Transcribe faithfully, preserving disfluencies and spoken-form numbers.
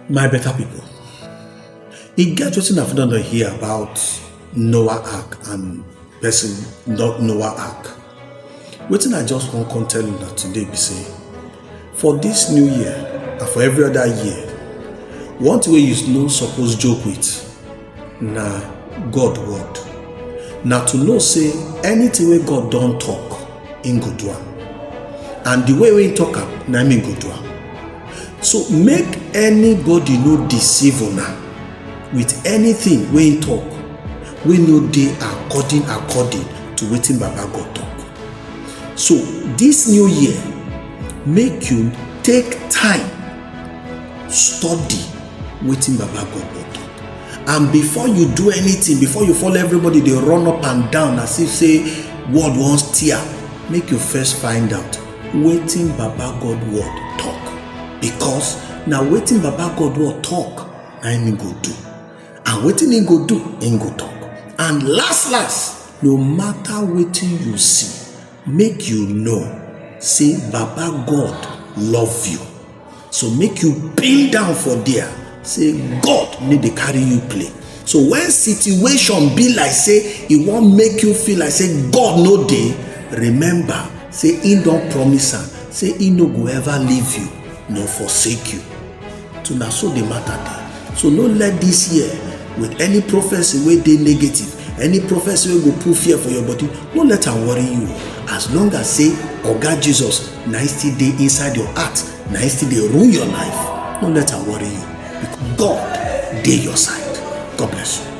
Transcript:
My better people, e get wetin I fit don hear about Noah Ark and person not Noah Ark. Wetin I just wan come tell una today be say, for this new year and for every other year, one thing wey you no suppose joke with na God word. Na to know say anything wey God don talk, im go do am. And the way wey im talk am, na im im go do am. So make anybody no deceive una with anything wey im talk wey no dey according according to wetin Baba God talk. So this new year, make you take time study wetin Baba God don talk. And before you do anything, before you follow everybody dey run up and down as if say world wan tear, make you first find out wetin Baba God word talk. Because na wetin Baba God word talk, na im im go do. And wetin im go do, im go talk. And last last, no matter wetin you see, make you know say Baba God love you. So make you pin down for there say God no dey carry you play. So when situation be like say e wan make you feel like say God no dey, remember say im don promise am say im no go ever leave you nor forsake you. So na so the matter dey. So no let this year with any prophecy wey dey negative, any prophecy wey go put fear for your body, no let am worry you. As long as say Oga Jesus na im still dey inside your heart, na im still dey rule your life, no let am worry you. Because God dey your side. God bless you.